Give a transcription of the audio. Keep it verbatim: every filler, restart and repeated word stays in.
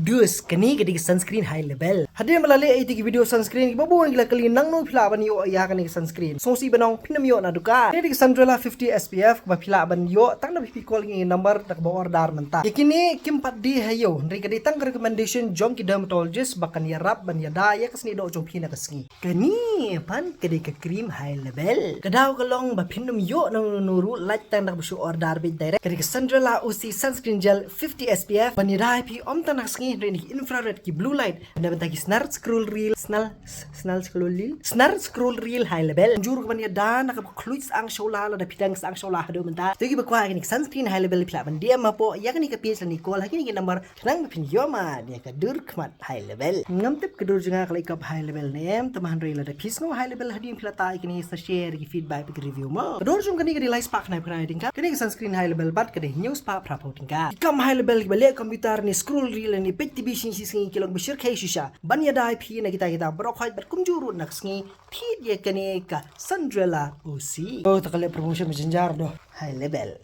Dus kane ka dei ka sunscreen high level. Hadien ba la leh ïa ki video sunscreen kiba bun ki la kylli nangno phi lah ban ïoh ïa kane ka sunscreen. Sngewsih ban ong phin ym ïoh na dukan. Kane ka dei ka Sunzilla fifty S P F kaba phi lah ban ïoh tang da phi call ïa kane ka number da kaba order mynta. Ïa kine kim pat die ha ïew, hynrei ka dei tang ka recommendation jong ki dermatologist ba kan ïarap ban ïada ïa ka snieh doh jong phi na ka sngi. Kane pat ka dei ka cream high level. Ka daw ka long ba phin ym ïoh nangno ruh lait tang da kaba shu order beit direct. Ka dei ka Sunzilla O C sunscreen gel fifty S P F ban ïada ïa phi ym tang na ka sngi hynrei na ki infrared, ki blue light, na bynta ki snar scroll reel, snar, snar scroll reel, snar scroll reel high level. Jur ka ban ïada na kaba khluit syang shawla lada phi dang syang shawla haduh mynta. Te kiba kwah ïa kane ka sunscreen high level phi lah ban D M hapoh ïa kane ka page lane call ha kine ki number khnang ba phin ïoh mad ïa ka dur khmat high level. Ngam tip ka dur jong nga ka la i kop high level ne em, tangba hynrei lada phi sngew high level hadien phi la tah ïa kane sa share ki feedback bad ki review mo. Ka dur jong kane ka dei lai spah khyndai phew khyndai tyngka. Kane ka sunscreen high level pat ka dei hynñiew spah phra phew tyngka. Ki kam high level kiba leh computer ne scroll reel ne peit T V shi sngi shi sngi ki long ba shyrkhei shisha ban ïada ïa phi na kita kita baroh khoit bad kumjuh ruh na ka sngi thied ïa kane ka Sunzilla O C. Oh, ta ka leh promotion ba jynjar doh. High level.